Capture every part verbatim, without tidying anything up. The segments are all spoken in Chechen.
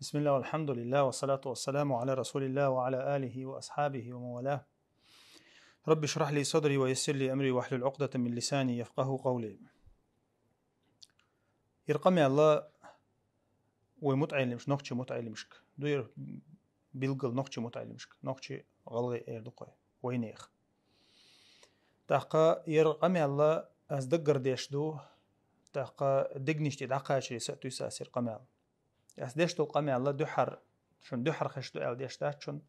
بسم الله والحمد لله والصلاة والسلام على رسول الله وعلى آله وأصحابه ومن والاه. رب اشرح لي صدري ويسر لي أمري واحلل عقدة من لساني يفقهوا قولي. Ер къамаьл вай мутаӀалимаш, нохчий мутаӀалимашка ду, ер билггал нохчий мутаӀалимашка, нохчий, гӀалгӀай эр ду-кх вай, вайнех. ТӀаккха ер къамаьл аз даггара деш ду, тӀаккха дегнаш тӀа дӀакхачаре са а туьйсу аз ер къамаьл. Аз деш долу къамаьл дуьххьара, шуна дуьххьара хезаш ду аьлла деш дац шуна.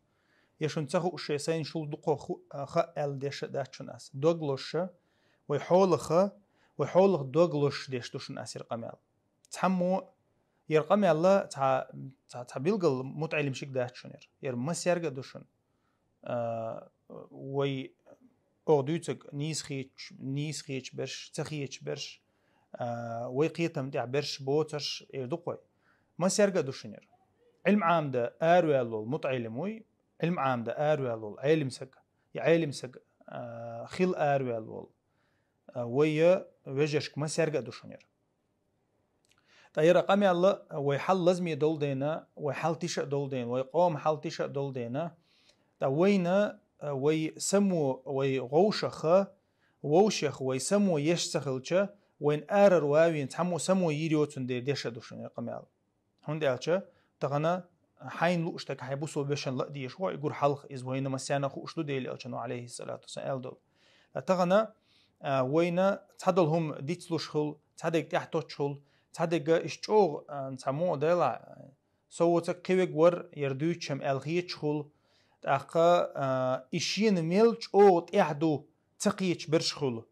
Я шуна ца хууш, я сайна шул дукха ху-, а, хаьа аьлла деш а дац шуна аз. Дог лозуш, вай хьолах, вай хьолах дог лозуш деш ду шуна аз ер къамаьл. Цхьаммо, ер къамаьл цхьа, цхьа, цхьа билггал мутаӀалимашка дац шуна ер. Ер массаьрга а ду шуна. А, вай оха дуьйцург нийса хеташ, нийса хеташ берш, ца хеташ берш, а, вай кхетам тӀехь берш, боцурш эр ду-кх вай. Массаьрга а ду шуна ер. Ӏилма Ӏамадан араваьлла волу мутаӀалим вуй, Ӏилма Ӏамадан араваьлла волу Ӏелам саг, я Ӏелам саг, а, хила араваьлла волу, а, вай вежаршка массаьрга а ду шуна ер. Ткъа ер къамаьл вай хьал лазаме долу дела, вай хьал тиша а долу дела, вай къоман хьал тиша а долу дела, ткъа вайна, а, вай само, вай вовшах, вовшех вай само еш ца хилча, вайна арара ван вийна цхьаммо само йийр йоцун дера деш а ду шуна ер къамаьл. ХӀунда аьлча, тахана хьайна лууш стаг хьайн бусалба вешан ла а дезаш ву, и гур хьалха иза вайна массаьрна хууш ду, Делан Элчано, Ӏалайхиссалату вассалам, аьлла долу. Ткъа тахана, а, вайна цхьадолу хӀума дицлуш хуьлу, цхьадерг тӀаьхьатоттуш хуьлу, цхьадерг иштта чӀогӀа, а, цхьа мукъа дела, со воцург кхин верг вара, яра дуьйцуш-м аьлла хеташ хуьлу, тӀаккха, а, и шена мел чӀогӀа тӀехь ду ца кхеташ берш хуьлу.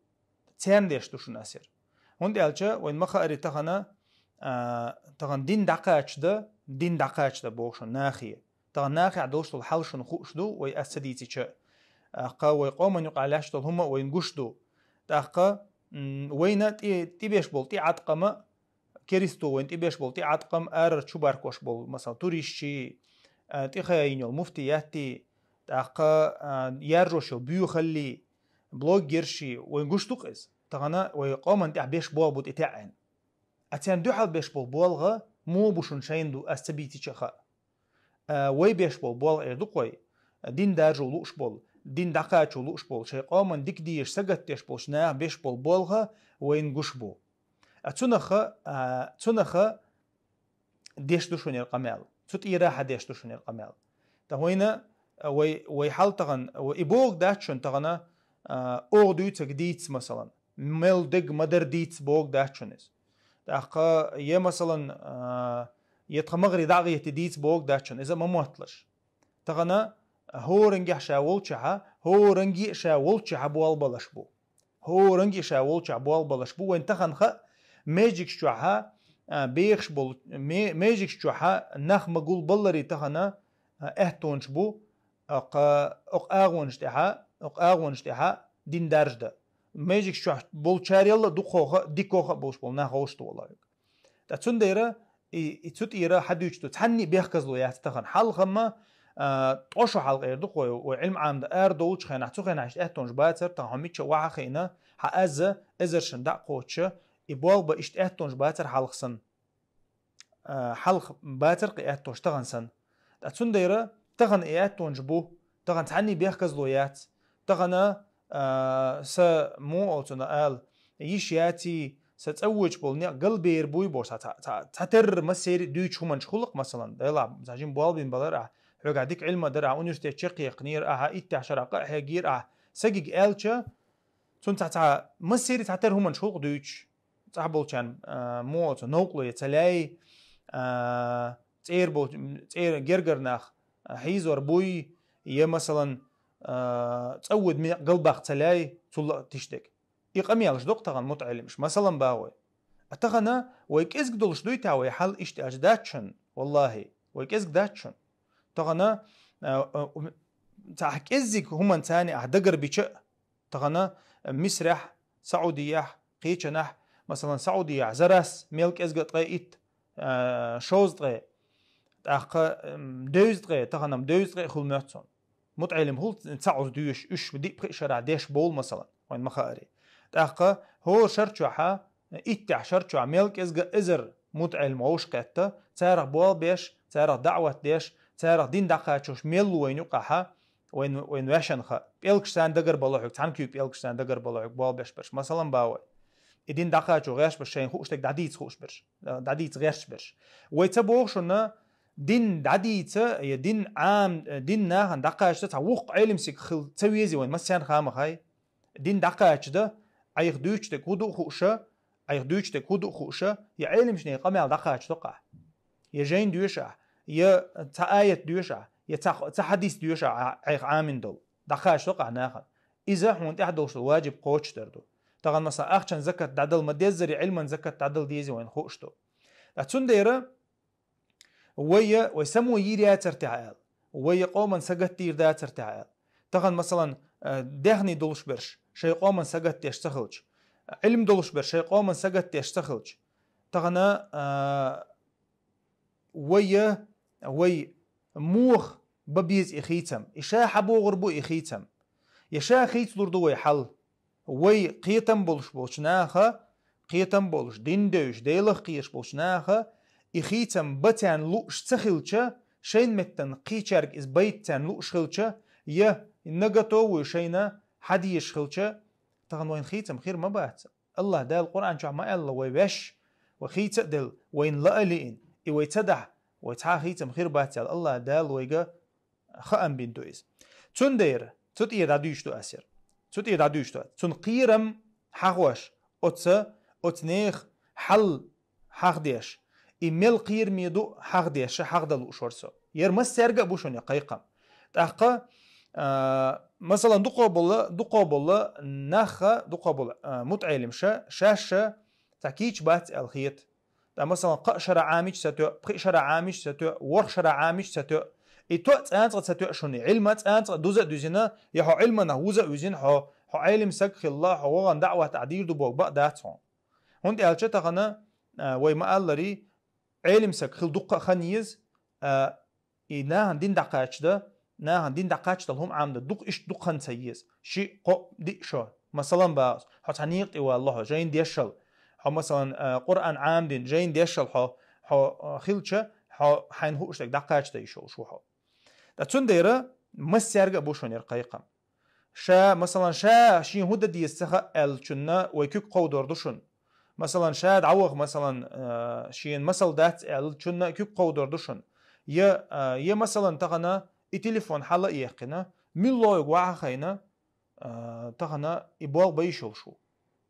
Царна деш ду шуна аз ер. ХӀунда аьлча вайна ма-хаъара тахана, а, тахана дин дӀакхачадан, дин дӀакхачадан боху шуна нахе. Тахана нахехь долуш долу хьал шуна хууш ду, вай аз ца дийцича. ТӀаккха вай къоман юкъахь лаьтташ долу хӀума а вайна гуш ду. ТӀаккха, м, вайна тӀе-, тӀебеш болу тӀеӀаткъам а, керисто вайна тӀебеш болу тӀеӀаткъам, арара чубаркош болу, масала, туристаш, а, тӀехаийна йолу муфтият, тӀаккха, а, яржош йолу боьхаллий, блогерш, вайна гуш ду-кх иза. Тахана вай къоман тӀехь беш болу бу тӀетаьӀӀина. А царна дуьхьал беш болу болх муха бу шуна шайна ду, аз ца бийцича хаьа. А, вай беш болу болх эр ду-кх вай, дин даржо лууш болу, дин дӀакхачо лууш болу, шайн къоман дика дезаш, сагатдеш болчу наха беш болу болх вайна гуш бу. А цунах, а, цунах деш ду шуна ер къамаьл. Цу тӀера хьан деш ду шуна ер къамаьл. Ткъа вайна, а, вай, вай хьал тахана, вай и бохург дац шуна тахана, а, оха дуьйцург дийца, масалан. Мел дерг ма-дарра дийца бохург дац шуна иза. ТӀаккха я, масалан, а, я тхан магӀарий дӀа а гӀетта дийца бохург дац шуна, иза ма мотталаш. Тахана хӀоранге ша волчохь, хӀоранге ша волчохь болх балаш бу. ХӀоранге ша волчохь болх балаш бу. Вайна тахана хаьа, межигаш чохь, а, бехаш болу, ме-, межигаш чохь нах ма гулбалларий тахана, а, аьттонаш бу, а, кха-, окху агӀонаш тӀехь, окху агӀонаш тӀехь дин даржадан. Межигаш чохь болчарел а дукхох а, дикох а болуш болу нах вовшахтухур ву. Ткъа цундела и, и цу тӀера хьан дуьйцуш ду, цхьанний бехказло яц тахана. Хьалха-м, а, ткъо шо хьалха эр ду-кх вай, вай Ӏилма Ӏамадан арадолучу хенахь, цу хенахь иштта аьттонаш бацара, тахана хьо мичча вахьа а хиъна, хьан аз эзар шина дӀа а кхочуш, и болх бан иштта аьттонаш бацара хьалха санна. А, хьалха бацара-кх и аьттонаш тахана санна. Ткъа цундела тахана и аьттонаш бу, тахана цхьанний бехказло яц, тахана, а, сан муха олу цунах ала, йиш яций, сан цӀа воьдуш болу некъ галбер буй бохуш, цхьа, цхьа, цхьа, цхьатерра массеран а дуьйцуш хӀуманаш хуьлу-кх, масалан, делахь, цхьа жима болх бина балара ахь, хьоьгахь дика Ӏилма дара ахь, университет чекхъяьккхинера ахь, иттех шарахь къа а хьегира ахь, сагига аьлча, цунна цхьа, цхьа массеран а цхьатерра хӀуманаш хуьлу-кх дуьйцуш. ЦӀахь болчарна, а, муха олу цо, новкъарло я ца лаьий, а, цӀера бол-, цӀера гергара нах, а, хьийзор буй, я, масалан, а, цӀа воьду некъ галбаккха ца лаьий, цул а тиша дерг. И къамелаш доккху тахана мутаӀеллимаш, масалан, боху вай. А тахана вай кӀезиг долуш дуй те вай хьал иштта аьлча дац шуна, валлахӀи, вай кӀезиг дац шуна. Тахана, а, а, цхьа кӀеззиг хӀуманца царна ахь дагар бича а, тахана Мисрехь, Саудиехь, кхечанахь, масалан, Саудиехь зарас мел кӀезга а ткъе итт, а, шовзткъе, тӀаккха, м, девзткъе, тахана-м девзткъе хуьлу моьтту цунна. МутаӀеллим хуьлу ца Ӏуза доьшуш, уьш диъ-пхиъ шарахь деш бовлу, масалан, вайна ма-хаъара. ТӀаккха хӀора шар чохь, иттех шар чохь мел кӀезга а эзар мутаӀеллим вовшахкхетта, Царах болх беш, царах даӀват деш, царах дин дӀакхачош мел ву вайна юкъахьа, вайна, вайна вешан ха. ПӀелгаш царна дагар бала хьуг, цхьан куьйга пӀелгаш царна дагар бала хьуг, болх беш берш. Масалан, бавай. И дин дӀакхачо гӀерш берш, шайн хууш дерг дӀадийца хууш берш, дӀадийца гӀерш берш. Вай ца боху шуна, дин дӀадийца, я дин Ӏам, дин нахана дӀакхача цхьа вукх Ӏелимсиг хил ца вези вайн, массен хама хай. Дин дӀакхача да, Ӏайх дуьйцу дерг хӀу ду хууша, Ӏайх дуьйцу дерг хӀу ду хууша, я Ӏелимшний къамел дӀакхача докъа. Я жайн дуьйша, я ца аят дуьйша, я ца, ца хьадис дуьйша, Ӏайх Ӏамин дол. ДӀакхача докъа нахана. Иза хьуна тӀехь долуш долу ваджиб кхочушдар ду. Тахана, масала, ахчан закат дӀадал ма деззари, Ӏилман закат дӀадал дези вайн хууш ду. Ткъа цундела вайя, вай само йийр яцар тӀехь аьлла, вайя къоман сагатдийр дацар тӀехь аьлла. Тахана, масалан, э, дехний долуш берш, шай къоман сагатдеш ца хилча, Ӏилм долуш берш, шай къоман сагатдеш ца хилча, тахана, э, вайя, вай муха ба беза и хийцам, и ша хьабогӀур бу и хийцам, я ша хийцалур ду вай хьал. Вай кхетам болуш болчу наха, кхетам болуш, дин девзаш, Делах кхеташ болчу наха, и хийцам ба царна лууш ца хилча, шайн меттан кхечаьрга иза байта царна лууш хилча, я нагато вуй шайна хьадезаш хилча, тахана вайн хийцам хир ма бац. Аллах Дала Къуръан чохь ма аьлла, вай веш, вай хийца а делла, вайна ла а лиъна, и вай ца дахь, вай цхьа а хийцам хир бац аьлла, Аллах Дала вайга хаам бина ду иза. Цундела, цу тӀера дӀадуьйш ду ас яра. Цу тӀера дӀадуьйш ду ас. Цунна кхерам хьахош, оца, оца нех хьал хьахдеш, и мел кхераме ду хьахдеш, хьахда лууш вара со. Яра массаьрга а бу шуна я кхайкхам. ТӀаккха, а, масалан, дукхо болла, дукхо болла наха, дукхо болла, а, мутаӀелимша, шаьшша цхьа кийча бац аьлла хета. Ткъа, масалан, кхаа шара Ӏамич ца тоьа, пхиъ шара Ӏамич ца тоьа, ворхӀ шара Ӏамич ца тоьа. И тоъ цӀанцӀа ца тоьа шуна, Ӏилма цӀанцӀа дуза а дуьзина, я хьо Ӏилманах вуза а вуьзина, хьо, хьо Ӏелим саг хилла, хьо вогӀан даӀват а дийр ду боху баа дац хьуна. ХӀунда аьлча тахана, а, вай ма-аллари, Ӏелим саг хила дуккха а хан еза, а, и нахана дин дӀакхача дан, нахана дин дӀакхача дала хӀума Ӏамдан дукха иштта дукха хан ца еза. Ши, кхоъ, диъ шо. Масалан, бахас, хьо цхьа некъа тӀе валла хьо, жайна дешал. Хьо, масалан, а, Къуръан Ӏамдина, жайна дешал хьо, хьо, а, хилча, хьо хьайна хууш дерг дӀакхача дан йиш йолуш ву хьо. Ткъа цундела массаьрга а бу шуна яра кхайкхам. Ша, масалан, ша шен хӀун дан деза ца хаьа аьллачунна вай куьг кховдор ду шуна. Масалан, ша дӀаваха, масалан, а, шена масал дац аьллачунна куьг кховдор ду шуна. Я, а, я, масалан, тахана и телефон хьала а яьккхина, милла йогӀу ваха хайна, а, тахана и болх бан йиш йолуш ву.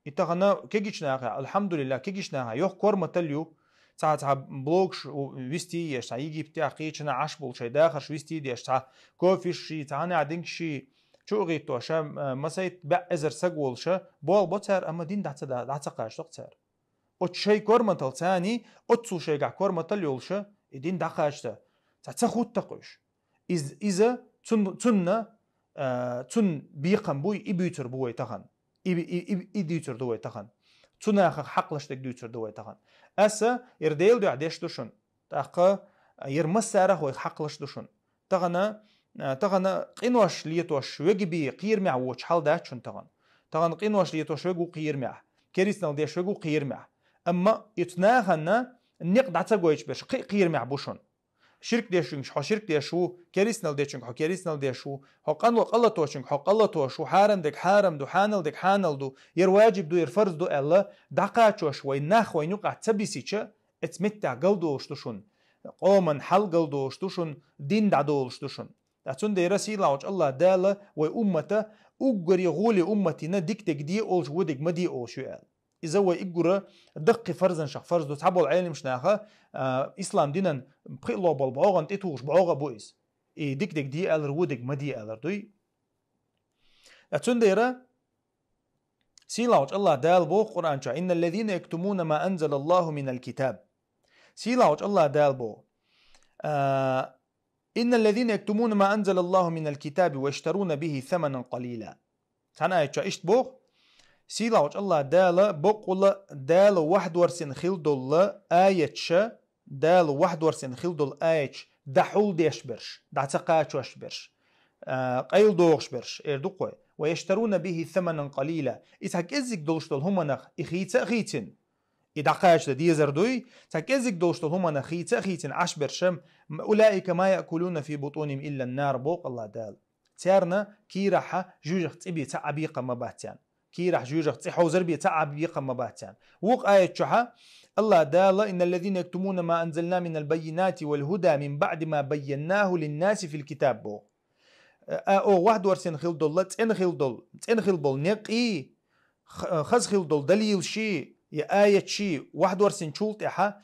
И тахана кегийчу наха, алхьамдулиллахӀ, кегийчу наха йоху корматалла ю, цхьа, цхьа блогаш висте еш, цхьа Египтехь кхечанхьа Ӏаш болу шайн дахарш висте деш, цхьа кофеш ший, цхьа хьанехь динкаш ший, чу а гӀиттоша, а, масайт баьӀ эзар саг волуша, болх бо цара, амма дин дӀа ца да-, дӀа ца кхачадо-кх цара. Оцу шайн корматалла царний, оццул шайгахь корматалла йолуша, и дин дӀакхачада, цхьа ца хӀуттакх уьш. Из-, иза цун-, цунна, а, цун бекхам буй, и буьйцур бу вай тахана. И, и, и, и дуьйцур ду вай тахана. Цу нахах хьакхалаш дерг дуьйцур ду вай тахана. Аса яра Делан дуьхьа деш ду шуна. ТӀаккха яра массарах вайх хьакхалаш ду шуна. Тахана, а, тахана къинош летош вега бен кхерамехь воцуш хьал дац шуна тахана. Тахана къинош летош вега ву кхерамехь. Керистанал деш вега ву кхерамехь. Амма оцу нахана некъ дӀа ца гойтуш берш кхин а кхерамехь бу шуна. Ширк дешуьнгаш хьо ширк деш ву, керистанал дечуьнга хьо керистанал деш ву, хьо къанло къа латочуьнга хьо къа латош ву, хьарам дерг хьарам ду, хьанал дерг хьанал ду, яра ваджиб ду, яра фарз ду аьлла, дӀакхачош вай нах вайна юкъахь ца бисича, оцу меттехь галдолуш ду шуна, къоман хьал галдолуш ду шуна, дин дӀадолуш ду шуна. Ткъа цундела сийлахьчу Аллах Дала вай уммата уггаре гӀоле умматина дика дерг де олуш, вон дерг ма де олуш ю аьлла. Иза вай уггара даккхий фарзанашах фарз ду. Цхьаболу Ӏелимаш наха, а, ислам динан пхиъло болу бӀогӀана тӀетухуш бӀогӀа бу иза. И дика дерг де аьллар, вон дерг ма де аьллар дуй. Ткъа цундела сийлахьчу Аллах Дала боху Къуръан чохь: «Инна ллазина яктумуна ма анзала Аллаху минал китаб». Сийлахьчу Аллах Дала боху, а, «Инна ллазина яктумуна ма анзала Аллаху минал китаби ва яштаруна бихи саманан къалила». Цхьана аят чохь иштта боху: сийлахьчу Аллах Дала боккъала Дала вахдорсина хила долла аятша, Дала вахдорсина хила долла аятш дӀахьулдеш берш, дӀа ца кхачош берш, а, къайладохуш берш, эр ду кхой. «Ва яштаруна бихи саманан къалила». И цхьа кӀеззиг долуш долу хӀуманах и хийца а хийцина, и дӀакхача дезар дуй, цхьа кӀеззиг долуш долу хӀуманах хийца а хийцина Ӏаш берш, «أولئك ما يأكلون في بطونهم إلا النار», боху Аллах Дала. Царна кийрахь жоьжахати цӀе бен цхьа а бекхам ма бац царна. Кийрахь жоьжахати цӀе хьовзар бен цхьа а бекхам ма бац царна. Вукху аят чохь Аллах Дала: «إن الذين يكتمون ما أنزلنا من البينات والهدى من بعد ما بيناه للناس في الكتاب», боху. А, оха вахдорсина хила долу, цӀена хила долу, цӀена хила болу некъий, х-, хаза хила долу далилший, я аятший вахдорсинчул тӀаьхьа,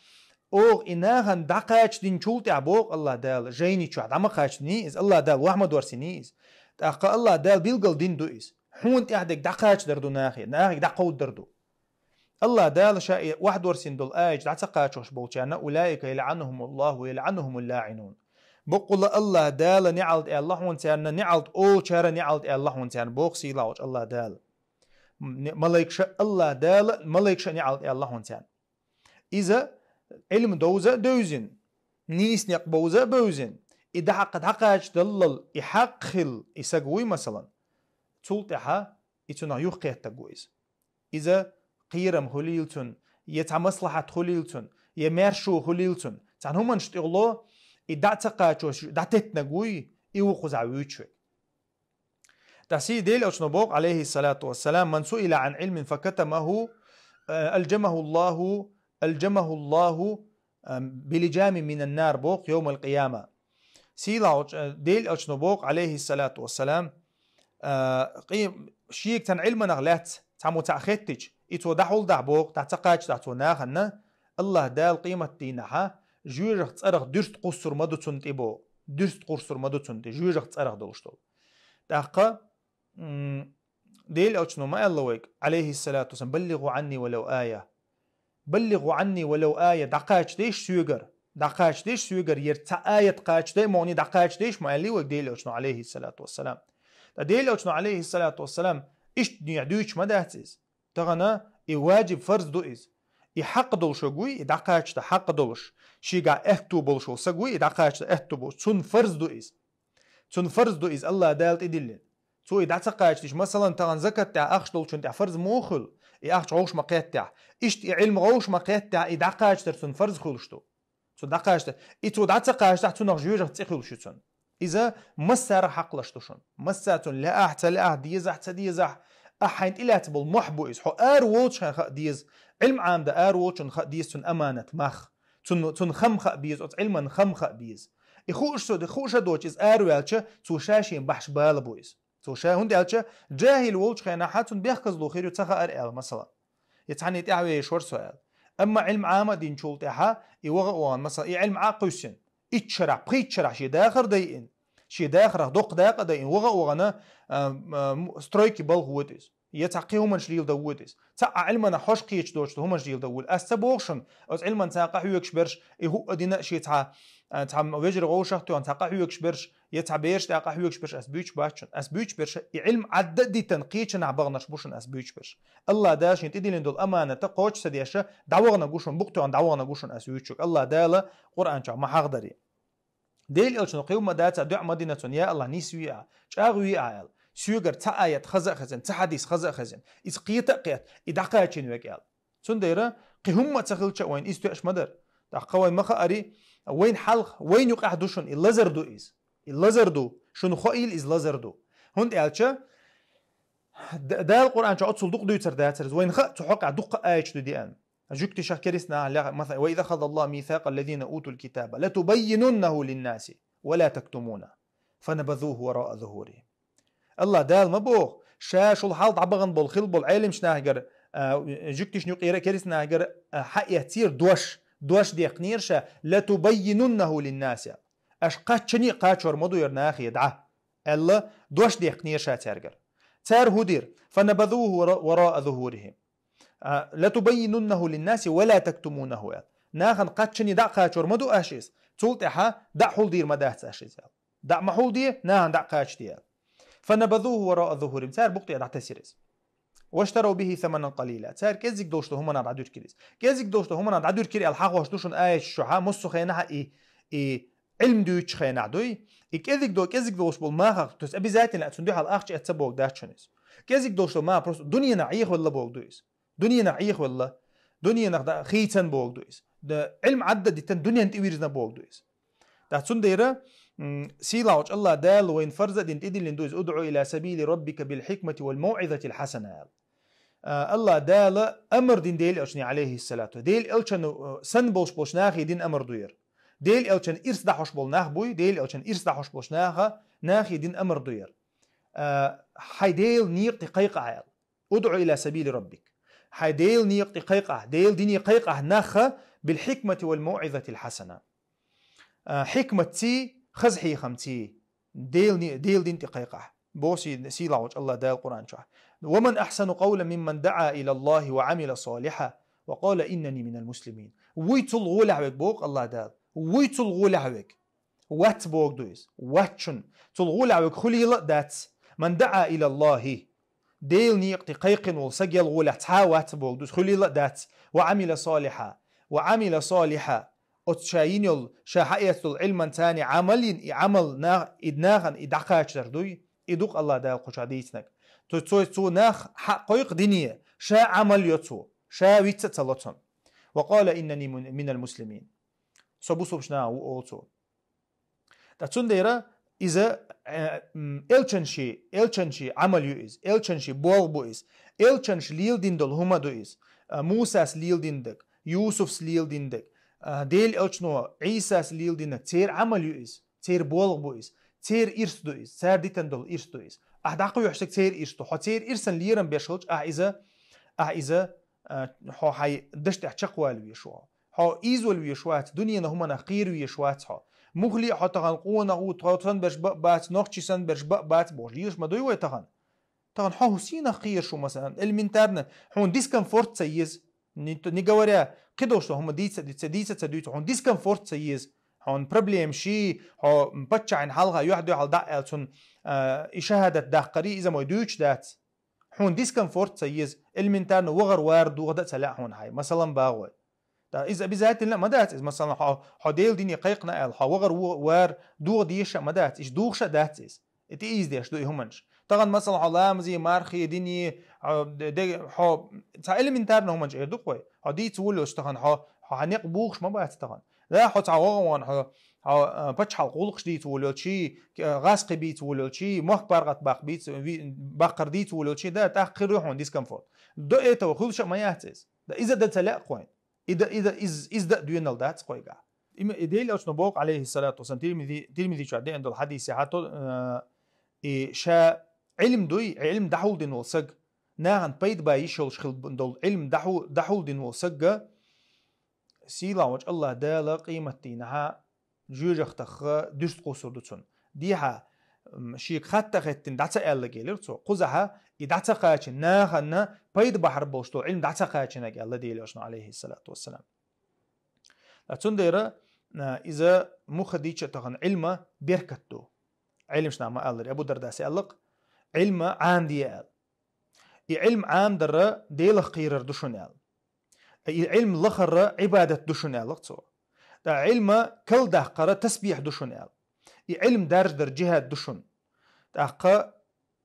оха и нахана дӀакхачдинчул тӀаьхьа, боху Аллах Дала, жайни чохь дӀа ма кхачдиний иза, Аллах Дала ваха ма дорсиний иза. ТӀаккха Аллах Дала билгал дина ду иза. Хьуна тӀаьхьа дерг дӀакхачдар ду нахе, нахе дӀакховдор ду. Аллах Дала ша и вахдорсина долу аяташ дӀа ца кхачош болчарна: «أولئك يلعنهم الله ويلعنهم اللائنون». Баккъалла Аллах Дала неӀалт аьлла хьуна царна, неӀалт олучара неӀалт аьлла хьуна царна, боху сийлахьчу Аллах Дала. М-, не-, малайкаша Аллах Дала, малайкаша неӀалт аьлла хьуна царна. Иза Ӏилма довза а девзина, нийса некъ бовза а бевзина, и дӀа-, дӀакхачдаллал, и хьакъ хилла, и саг вуй, масалан, цул тӀаьхьа и цунах юхакхеттаг ву иза. Иза кхерам хуьлийла цунна, я цхьа маслахьат хуьлийла цунна, я маьршо хуьлийла цунна, цхьана хӀуманаш тӀехула, и дӀа ца кхачош дӀатеттинарг вуй, и ву кхузахь вуьйцуш верг. ТӀаккха Дела Элчано боху, алейхиссалату вассалам: «من سئل عن علم فكتمه، э, ألجمه الله، ألجمه الله, э, بلجام من النار», боху, «يوم القيامة». Сийлахьчу, э, Дела Элчано боху, алейхиссалату вассалам, э, къий-, шега цхьана Ӏилманах лаьцна цхьаммо цхьаъ хеттича, и цо дӀахьулдахь боху, дӀа ца кхачдахь цо нахана, Аллах Дала къематдийнахьа жоьжахати цӀарах дуьрста кхуссур ма ду цунна тӀе боху, дуьрста кхуссур ма ду цунна тӀе, жоьжахати цӀарах долуш долу. ТӀаккха, м, Дела Элчано ма аьлла вайга, алейхиссалату вассалам: «بلغوا عني ولو آية». «بلغوا عني ولو آية», дӀакхачдеш соьгара, дӀакхачдеш соьгара, яра цхьа аят кхачдай, муьлхха а дӀакхачдеш ма аьллий вайга Дела Элчано, алейхиссалату вассалам. Ткъа Дела Элчано, алейхиссалату вассалам, иштта дуьйцуш ма дац иза. Тахана и ваджиб, фарз ду иза. И хьакъ долуш верг вуй, и дӀакхачда хьакъ долуш. Шегахь аьтту болуш волу саг вуй, и дӀакхачда аьтту болуш. Цунна фарз ду иза. Цунна фарз ду иза, Аллах Дала тӀедиллина. Цо и дӀа ца кхачдича, масалан, тахана закат тӀехь ахча долчун тӀехь фарз муха хуьлу, и ахча гӀовш ма кхеттехь. Иштта и Ӏилма гӀовш ма кхеттехь, и дӀакхачдар цунна фарз хуьлуш ду. Цо дӀакхачда. И цо дӀа ца кхачдахь, цунах жоьжахати цӀе хуьлуш ю цунна. Иза массарах хьакхалаш ду шуна. Масса цунна лаахь, ца лаахь, дезахь, ца дезахь, ахь хьайна тӀелаьцна болу мохь бу иза. Хьо ара волчу хенахь хаа деза. Ӏилма Ӏамда ара волчунна хаа деза цунна аманат мах. Цунна, цунна хам хаа беза, оцу Ӏилман хам хаа беза. И хууш со, хууша доцу иза ара ваьлча, цо ша шен бахьаш бала бу иза. Цо ша, хӀунда аьлча, джахил волчу хенахь цунна бехказло хир ю, ца хаара аьлла, масала. Я цхьанна тӀаьхьавеш вара со аьлла. Амма Ӏилма Ӏама а динчул тӀаьхьа, и ваха а вахана, масала, и Ӏилма Ӏа кхуьссина, итт шарахь, пхийтта шарахь шен дахар дайина, шен дахарах доккха дакъа а дайина, ваха а вахана, а, а, м-, стройки балха воьду иза. Я цхьа кхин хӀуманаш леладан воьду иза. Цхьа а Ӏилманах хьош кхеташ доцуш хӀуманаш леладан воьду. Ас ца боху шуна, оцу Ӏилман цхьа къахьоьгуш берш, и хӀуъа дина а шен цхьа, а, цхьа вежарий гӀовшах а тоьхна, цхьа къахьоьгуш берш, я цхьа бераш тӀехь къахьоьгуш берш ас буьйцуш бац шуна. Ас буьйцуш берш, и Ӏилма Ӏадда а дитина кхечанахь баханарш бу шуна ас буьйцуш берш. Аллах Дала шен тӀедиллина долу аманат кхочуш ца деш, дӀавахана гу шуна, букъ тоьхна дӀавахана гу шуна ас вуьйцуш верг. Аллах Дала Къуръан чохь ма хьахадаре. Дела Элчано кхин хӀума дац а, дуӀа ма дина цунна: «Я Аллах, нис ве ахь, чӀагӀ ве ахь», аьлла. Соьгара цхьа аят хаза а хезна, цхьа хьадис хаза а хезна, иза кхета а кхетта, и дӀакхачийна верг аьлла. Цундела кхин хӀумма а ца хилча а вайна иза тоьаш ма дара. ТӀаккха вайна ма хаари, вайна хьалха, вайна юкъахь ду шуна, и лазар ду иза. И лазар ду, шуна хоийла иза лазар ду. ХӀунда аьлча, Д-, Дала Къуръан чохь оццул дукха дуьйцур дацара иза. Вайна хаьа, цу хьокъехь дуккха аяташ ду деана. Жуьгташах керистанах леха, масала: «وإذ أخذ الله ميثاق الذين أوتوا الكتاب لتبيننه للناس ولا تكتمونه فنبذوه وراء ظهورهم». Аллах Дала ма боху, ша шул хьалха дӀабахана болу, хилла болу Ӏеламчу нахагара, а, жуьгташна юкъера а, керистанахагара, а, хьаэцнера дош, дош дехкинера ша: «لتبيننه للناس». Аша кхаччане а кхачор ма ду яра нахе дӀа, аьлла, дош дехкинера ша цаьргара. Цара хӀун дира? «فنبذوه ورا-، وراء ظهورهم». А, «لتبيننه للناس ولا تكتمونه», аьлла. Нахана кхаччане дӀа а кхачор ма ду аша иза. Цул тӀаьхьа дӀа а хьулдийр ма дац аша иза, аьлла. ДӀа а ма хьулде, нахана дӀа а кхачаде, аьлла. «فنبذوه وراء ظهورهم». Цара букъ тӀе дӀатесира иза. «واشتروا به ثمنا قليلا». Цара кӀеззиг долуш долу хӀуманах дӀадуьркира иза. КӀеззиг долуш долу хӀуманах дӀадуьркира аьлла хьахош ду шуна аяташ чохь, массо а хенахь а и, и Ӏилма дуьйцучу хенахь дуй. И кӀезиг до-, кӀезиг долуш болу махах, то есть обязательно цунна дуьхьал ахча эцца боху дац шуна иза. КӀезиг долуш долу маха просто дуьненах Ӏехавелла боху ду иза. Дуьненах Ӏехавелла. Дуненах да хийцан боху ду иза. Да, Ӏилма Ӏадда дитан дунен тӀе вирзина боху ду иза. ТӀаккха цундела, м, сийлахьчу Аллах Дала вайн фарза дин тӀедиллина ду иза: «ادع إلى سبيل ربك بالحكمة والموعظة الحسنة», аьлла. А, Аллах Дала амар дин Дела элчане, алейхиссалату. Дела элчана, э, сан болуш болуш нахе дин амар ду яра. Дела элчана ирс дахьош болу нах буй, Дела элчана ирс дахьош болуш наха, нахе дин амар ду яра. А, хьай Дела некъа тӀе кхайкха аьлла. «ادع إلى سبيل ربك». Хьай Дела некъа тӀе кхайкха, Дела дине кхайкха нахха, «بالحكمة والموعظة الحسنة». А, хьикматций, хаза хьехамций, Дела ни-, Дела дин тӀе кхайкха. Боху си-, сийлахьчу Аллах Дала Къуръан чохь: «ومن أحسن قولا ممن دعا إلى الله وعمل صالحا وقال إنني من المسلمين». Вуй цул гӀолехь вег, боху Аллах Дала. Вуй цул гӀолехь вег. Вац боху ду иза. Вац шуна. Цул гӀолехь вег хуьлийла а дац. «من دعا إلى الله». Дела некъа тӀе кхайкхина волу саг ял гӀолехь цхьа а вац боху ду иза. Хуьлийла а дац. «وعمل صالحا». «وعمل صالحا». Оцу ша йина йолу, ша хьаэцна долу Ӏилманца Ӏамал йина, и Ӏамал на-, и нахана и дӀакхачар дуй, и ду-кх Аллах Дала кху чохь дийцинарг. Цо, цо, цо нах хьакхойкху дине, ша Ӏамал йо цо, ша виц а ца ло цунна. «وقال إنني من، من المسلمين». Со бусулбачу нахах ву олу цо. Ткъа цундела иза, э, м, элчанши, элчанши Ӏамал ю иза, элчанши болх бу иза, элчанша леладина долу хӀума ду иза, а, Мусас леладинарг, Юсуфс леладинарг, а, Делан элчано Ӏийсас леладинарг, церан Ӏамал ю иза, церан болх бу иза, церан ирс ду иза, цара дитина долу ирс ду иза. Ахьа дӀакхоьхьуш стаг церан ирс ду, хьо церан ирсан лерам беш хилча, ахьа иза, ахьа иза, а, хьо хьайн дашна тӀехь чекхвала везаш ву хьо. Хьо ийзавала везаш вац, дуьненан хӀуманах кхера везаш вац хьо. Муххале а хьо тахана къонах ву, тхо санна берш бан а бац, нохчий санна берш бан а бац бохуш лелаш ма дуй вай тахана. Тахана хьо хӀун сийнах кхераш ву, масалан, элементарно, хьуна дискомфорт ца еза. Не, не говоря, кхидолуш сан хӀума дийца, дийца, дийца ца дуьйцу, хьуна дискомфорт ца еза. Хьуна проблема ши, хьо паччахьна хьалха юьхь-дуьхьал дӀа а аьлла цунна, а, и шахӀадат даккхари, иза ма дуьйцуш дац. Хьуна дискомфорт ца еза, элементарно вахар вар дохадан а ца лаьа хьуна хьайн, масалан, багӀой. ТӀаккха иза обязательно а ма дац иза, масалан, хьо, хьо Делан дине кхайкхина аьлла, хьо вахар во-, вар дохаде а ма дац, иштта духуш а дац иза. И тӀеийзадеш ду и хӀуманаш. Тахана, масалан, хьо ламазе, мархе, дине, хьо де-, де-, хьо цхьа элементарно хӀуманаш эр ду-кх вай. Хьо дийца волалуш тахана, хьо, хьо хьан некъ бухуш ма бац тахана. Да, хьо цхьа вогӀан ван хьо, хьо, а, пачхьалкх гӀуллакхаш дийца волалчий, а, гӀазкхи бийца волалчий, мохк паргӀат баккха бийца, ви-, баккхар дийца волалчий, да, тӀаккха хир ю хьуна дискомфорт. До этого хуьлуш а ма яц иза. Да, иза дан ца лаьа кхойн. И да, и да, из-, иза дан а доьналла дац кхойгахь. Има и Делан элчано боху, алейхиссалату вассалам, Тирмизи, Тирмизи чохь деана долу хьадисехь, то, а, и ша Ӏилм дуй, Ӏилм дӀахьулдина волу саг, нахана пайда бан йиш йолуш хила долу Ӏилм дӀахьу-, дӀахьулдина волу сагга, сийлахь волчу Аллах Дала къематдийнахьа жоьжахатех дуьрста кхуссур ду цунна. Дехьа, м, шега хатта а хеттина дӀа ца аьлларг элира цо. Кхузахьа и дӀа ца кхачийна, нахана пайда бахьар болуш долу Ӏилм дӀа ца кхачийнарг аьлла Делан элчано, алейхиссалату вассалам. Ткъа цундела, а, иза муха дийча а тахана Ӏилма беркат ду. Ӏилмаш наха ма-аллара, Абу Дардас аьлла-кх, Ӏилма Ӏамаде аьлла. И Ӏилма Ӏамадар Делах кхерар ду шуна аьлла. И Ӏилма лахар Ӏибадат ду шуна аьлла-кх цо. ТӀаккха Ӏилма калдаккхар тасбихь ду шуна аьлла. И Ӏилма даржадар жихӀад ду шуна. ТӀаккха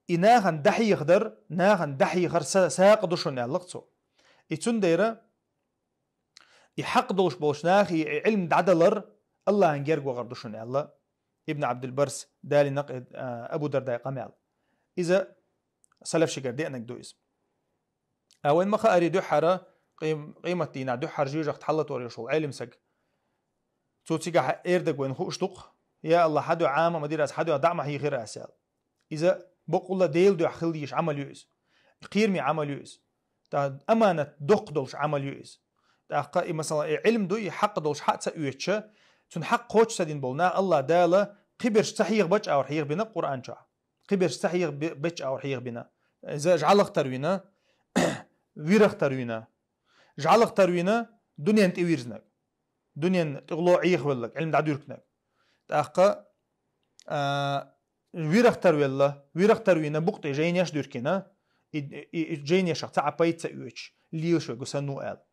и нахана дӀахьехадар, нахана дӀахьехар са-, сагӀа ду шуна аьлла-кх цо. И цундела и хьакъ долуш болчу нахе и Ӏилма дӀадалар Аллахьан герга вахар ду шуна аьлла Ибн Ӏабдул-Баррас далийнарг, а, Абу Дардай къамел. Иза салаф шигара деанарг ду иза. А вайн ма хаари дуьххьара къем-, къематдийнахь дуьххьара жоьжахате хьалатор йолуш волу Ӏелим саг. Цо цигахь эр дерг вайна хууш ду-кх: «Я Аллах, хьан дуьхьа Ӏама ма дира ас, хьан дуьхьа дӀа а ма хьийхира ас», – аьлла. Иза бакъулла Делан дуьхьа хила дезаш Ӏамал ю иза. Кхераме Ӏамал ю иза. ТӀаккха аманат доккха долуш Ӏамал ю иза. ТӀаккха и, масала, и Ӏилма ду, и хьакъ долуш хьа а ца оьцуш, цунна хьакъ кхочуш ца дина болу нах Аллах Дала кхиберш ца хьехабечу агӀор хьехабина Къуръан чохь. Кхиберш ца хьехабечу агӀор хьехабина. Иза жӀалах тарвина, вирах тарвина. ЖӀалах тарвина, дуьнен тӀе вирзинарг. Дуьнен тӀехула Ӏехавелларг, Ӏилма дӀадуьркинарг. ТӀаккха, а, вирах тарвелла, вирах тарвина, букъа тӀе жайнеш дуьркина, и, и, и жайнешах цхьа а пайда ца оьцуш, лелаш верг ву санна ву аьлла.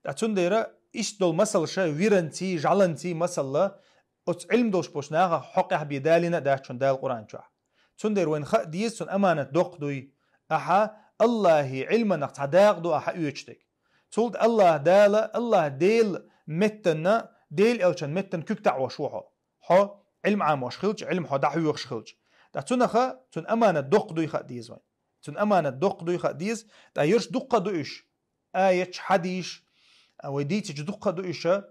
Ткъа цундела иштта долу масалша, виранций, жӀаланций масалла, оцу Ӏилма долуш болчу нахах хьокъехь бен далийна а дац шуна Дала Къуръан чохь. Цундела вайна хаа деза цунна аманат доккха дуй. Ахьа Аллахьан Ӏилманах цхьа дакъа ду ахьа оьцуш дерг. Цул тӀа Аллахь Дала, Аллахь Дела меттана, Дела элчан меттана куьг таӀош ву хьо. Хьо Ӏилма Ӏамош хилча, Ӏилма хьо дӀахьоьхуш хилча. ТӀаккха цунаха, цун аманат доккха дуй хаа деза вайн. Цун аманат доккха дуй хаа деза, тӀаккха ерш дуккха а ду уьш. Аяташ, хьадисаш, а, вай дийцича дуккха а ду уьш, а,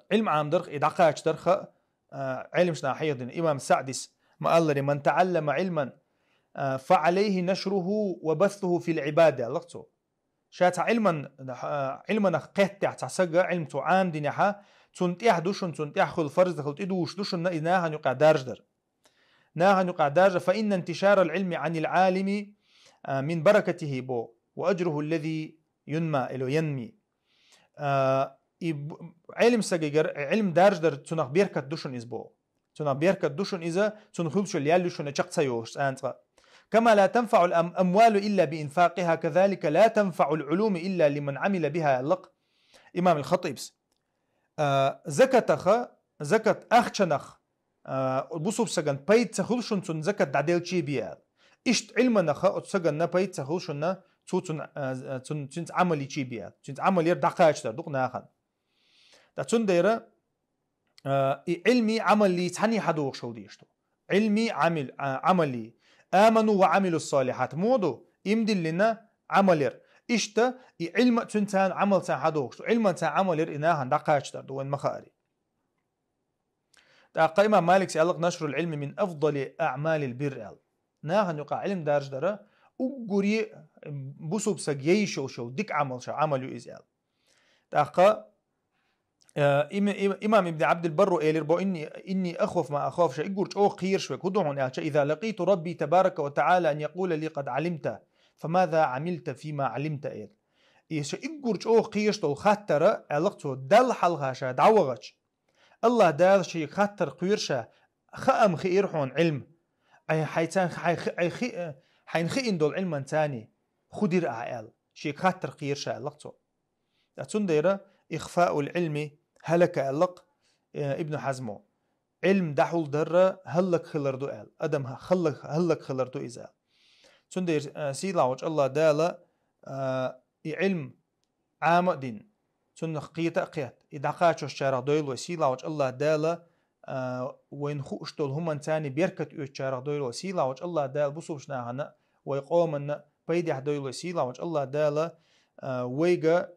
Ӏилма Ӏамдарх, и дӀакхачдарх, а, Ӏилмаш наха хьехадина. Имам СаӀдис ма аллара: «من تعلم علما، а، فعليه نشره وبثه في العباد», аьлла цо. Ша цхьа Ӏилман, а, Ӏилманах кхеттехь цхьа сага, Ӏилма цо Ӏамдинехьа, цунна тӀехь ду шуна, цунна тӀехь хуьлу фарз ду, хила тӀедужуш ду шуна и нахана юкъа дарждар. Нахана юкъа даржа: «فإن انتشار العلم عن العالم، а, من بركته», бо, «وأجره الذي ينمى», или янми. А, и б-, Ӏилма сагагара, Ӏилма дарждар цунах беркат ду шуна иза, бо. Цунах беркат ду шуна иза, цунна хуьлуш йолу ял ю шуна чекх ца йолуш цӀанцкъа. «كما لا تنفع الأموال إلا بإنفاقها، كذلك لا تنفع العلوم إلا لمن عمل بها», аьлла-кх имам ал-Хатибс. А, закатаха, закат ахчанах, а, бусулба саган пайда ца хуьлу шуна цунна закат дӀаделчий бен аьлла. Иштта Ӏилманаха оцу саганна пайда ца хуьлу шуна цу цунна, а, цун-, цуьнца Ӏамал йичий бен аьлла. Цуьнца Ӏамал яр дӀакхачдар ду-кх нахана. Ткъа цундела, а, и Ӏилми Ӏамали цхьаьний хьадогӀуш хила дезаш ду. Ӏилми Ӏамил-, а, Ӏамали. «آمنوا وعملوا الصالحات» мо ду, иман диллина Ӏамал яр. Иштта и Ӏилма а цуьнца Ӏамалца хьадогӀуш ду. Ӏилманца Ӏамал яр и нахана дӀакхачдар ду, вайн ма хаара. ТӀаккха имам Маликс аьлла-кх: «نشر العلم من أفضل أعمال البر», аьлла. Нахана юкъа Ӏилма дарждар уггаре бусулба саг яйш йолуш йолу дика Ӏамал ша, Ӏамал ю иза аьлла. ТӀаккха, э, им-, им-, имам Ибн Абдул Барро элира бо: «إني، إني أخاف ما أخاف», ша уггар чӀогӀа кхераш верг хӀун ду хьуна аьлча: «إذا لقيت ربي تبارك وتعالى أن يقول لي: قد علمت، فماذا عملت فيما علمت», аьлла. И ша уггар чӀогӀа кхераш долу хаттар, аьлла-кх цо, Далла хьалха ша дӀавахча, Аллахь Дала шега хаттар кхоьру ша: «Хаам хиира хьуна, Ӏилма? Ай, хьайн цан-, хьайн хи-, ай хи-, хьайна хиъна долу Ӏилманца хӀун дира ахь?» аьлла, шега хаттар кхоьру ша, аьлла-кх цо. Ткъа цундела «إخفاء العلم هلكة» аьлла-кх, э, Ибн Хьазмо. Ӏилма дӀахьулдар хӀаллакьхилар ду аьлла. Адам хӀаллак-, хӀаллакьхилар ду иза аьлла. Цундела, э, сийлахь волчу Аллахь Дала, э, и Ӏилма Ӏама а дина, цунах кхета а кхетта, и дӀакхачочарах дойла вай сийлахь волчу Аллахь Дала, а, вайна хууш долу хӀуманца беркат оьцучарах дойла вай сийлахь волчу Аллахь Дала, бусулба нахана а, вай къоманна а пайдехь дойла вай сийлахь волчу Аллахь Дала, а, вайга,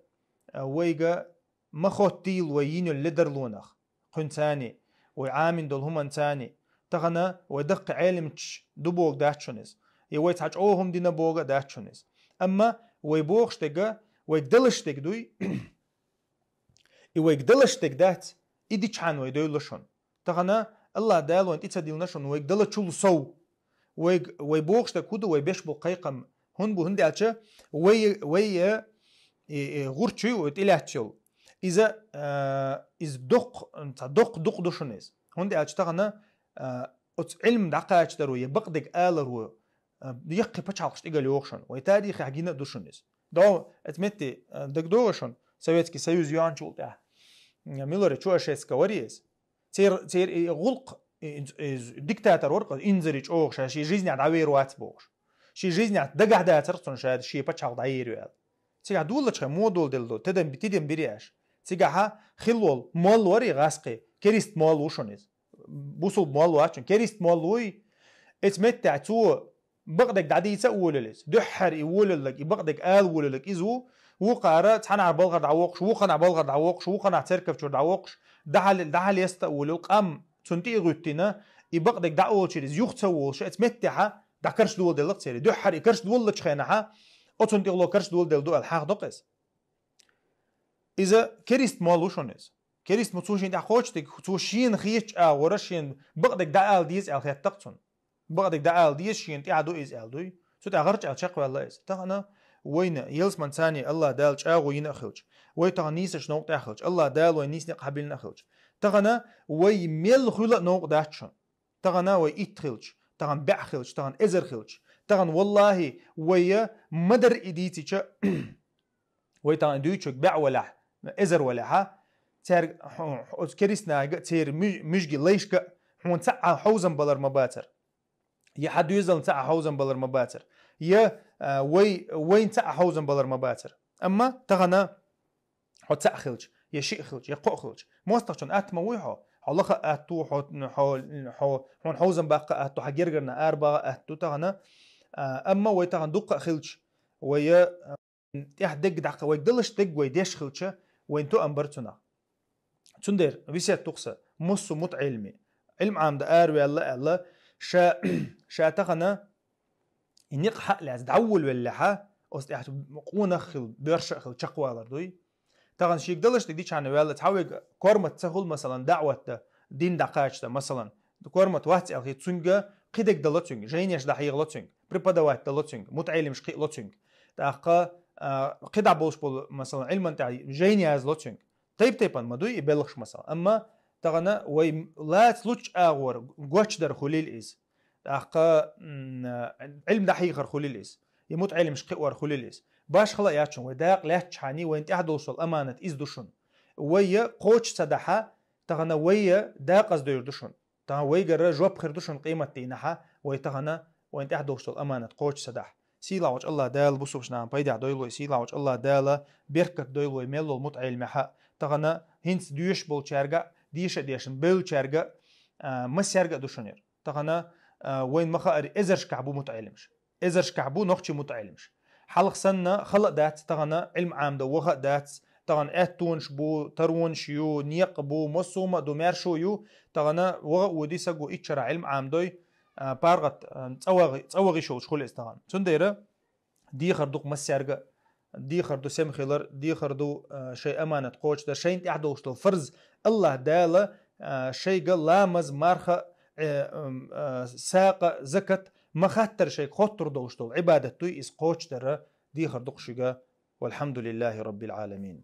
а, вайга ма хоттийла вай йина йолу ледарлонах. Кхуьнцани, вай Ӏамийна долу хӀуманцани, тахана вай даккхий Ӏеламчаш ду бохург дац шуна иза, я вай цхьа чӀогӀа хӀума дина бохург а дац шуна иза. Амма вай бохуш дерг, вайга далаш дерг дуй, и вайга далаш дерг дац, и дичхьана вай девлла шуна. Тахана Аллахь Дала вайна тӀе ца диллина шуна вайга далачул сов. Вайг-, вай бохуш дерг хӀун ду, вай беш болу кхайкхам хӀун бу, хӀунда аьлча вай, вай, э, и, и гӀурчуй вай тӀелаьцна йолу. Иза, э, иза доккха, цхьа доккха дукъ ду шуна иза. ХӀунда аьлча тахана, э, оцу Ӏилма дӀакхачадаро я бакъдерг аларо, э, яккхий пачхьалкхаш тӀигала йогӀу шуна. Вай тарихехь гина а ду шуна иза. Дов, эца метте, э, дагадогӀу шуна, Советский Союз йоьхначул тӀаьхьа. М, милари Чаушеску вари иза. Цер-, церан и гӀуллакх, и, и, и диктатор вара-кх, инзаре чӀогӀа ша шен жизнь дӀавер вац бохуш. Шен жизнь дагахь дацара-кх цунна ша шен пачхьалкх дӀайер ю аьлла. Цигахь доллучхьа мо дола делла ду, тидам, тидам бира аьлла. Цигахьа хилла волу молла вара и гӀаскхи, керист молла ву шуна иза. Бусулба молла вац шуна, керист молла вуй. Эца меттехь цо бакъдерг дӀадийца а волалла иза. Дуьххьара и волаллаг, и бакъдерг ала волаллаг иза ву. Вукхара цхьанахьа балхара дӀавоккхуш, вукханахьа балхара дӀавоккхуш, вукханахьа церковчура дӀавоккхуш, дӀахьал-, дӀахьалеста а волалла, къам цунна тӀе а гӀуьттина, и бакъдерг дӀаолчуьра иза юха ца волуш, эца меттехьа дӀакарчдоладелла-кх церан. Дуьххьара и карчдоллучу хенахьа, оцунна тӀехула карчдоладелла ду аьлла хьахадо-кх иза. Иза керист молла ву шуна иза. Керист мо цо шен тӀехь кхочу дерг, цо шена хетачу агӀора шена бакъдерг дӀаала деза аьлла хетта-кх цунна. Бакъдерг дӀаала деза, шена тӀехь ду иза аьлла дуй. Цу тӀехь гӀарчӀ аьлла чекхваьлла иза. Тахана вайна, ялсаманцани Аллахь Дала чӀагӀо йина а хилча, вай тахана нийсачу новкъа тӀехь а хилча, Аллахь Дала вай нийсаниг къахьабиллина а хилча, тахана вай мел хуьла а новкъа дац шуна. Тахана вай итт хилча, тахана бӀе хилча, тахана эзар хилча, тахана, валлахӀи, вай ма-дарра и дийцича, вай тахана и дуьйцург бӀе валахь, эзар валахьа, цаьрга, хьо-, хьо-, оцу керистанашка а, церан муь-, муьжгийн лайшка а хьуна цхьа а хьовзам балар ма бацара. Я хьан доьзална цхьа а хьовзам балар ма бацара. Я, а, вай, вайна цхьа а хьовзам балар ма бацара. Амма тахана хьо цаӀ хилча, я шиъ хилча, я кхоъ хилча, мостагӀчун атта ма вуй хьо. Хьо лаха атта ву, хьо, хьо, хьо, хьона хьовзам баккха атта ву, хьо гергарна арабагӀа атта ву тахана. А, амма вай тахана дукха а хилча, вай, а, тӀехь дег даккха, вайга далаш дег вай деш хилча, вайн тоам бар цунах. Цундер весет тухса, муссу мутаӀилми, Ӏилм Ӏамда араваьлла аьлла, ша, ша тахана, и никъ хьа а лаьца, дӀаволавеллехьа, оцу тӀехь къонах хила, боьрша а хила чекхвалар дуй. Тахана шийга далаш дег дичхьана ваьлла, цхьа вайга кормат ца хула, масалан, даӀват да, дин дӀакхача да, масалан, кормат вац аьлла хи, цуьнга кхидег дала цуьнга, жайнеш дӀахьехало цуьнга, преподавать дало цуьнга, мутаӀилимаш кхиъ ло цуьнга. ТӀаккха, а, кхидӀа болуш болу, масалан, Ӏилман тӀехь жайна язло цуьнга. Тайп-тайпан ма дуй и белхаш, масалан. Амма тахана вай лаца лучча агӀор гочдар хулил иза. ТӀаккха, м, Ӏилм дӀахьехар хулил иза. И мутаӀилимаш кхиор хулил иза. Башхала яц шун, вай дакъа лаьттачхьани, вайн тӀехь долуш долу аманат иза ду шун. Вай я кхочуш ца дахьа, тахана вай я дакъаза дойр ду шун. Тахана вайгара жоп хир ду шун къемат дийнахьа, вай тахана вайн тӀехь долуш долу аманат кхочуш ца дахьа. Сийлахьчу Аллах Дала бусулба нахана пайдехь дойлой, сийлахьчу Аллах Дала беркат дойлой мел лол мутаӀилмехьа. Тахана хӀинца доьшуш болчаьрга, деша а дешна бевллачаьрга, а, массаьрга а ду шунера. Тахана, а, вайн ма хаъара эзаршкахь бу мутаӀилмаш. Эзаршкахь бу нохчий мутаӀилмаш. Хьалха санна хала а дац, тахана Ӏилм Ӏамда ваха а дац, тахана аьттонаш бу, таронаш ю, некъ бу, массо а ма а ду, маьршо ю, тахана ваха а води саго иччара Ӏилм Ӏамдой, а, паргӀат, а, цӀа вагӀи-, цӀа вагӀиш йолуш хуьлу иза тахана. Цундела дехар ду-кх массаьрга а, дехар ду сема хилар, дехар ду, а, шайн аманат кхочушдар, шайна тӀехь долуш долу фарз Аллах Дала, а, шайга ламаз, марха, э, м, а, сакъа, закат ма хаттара шайга хоттур долуш долу Ӏибадат дуй, иза кхочушдара дехар ду-кх шуьга. Валхьамдулиллахи Раббил Ӏаламин.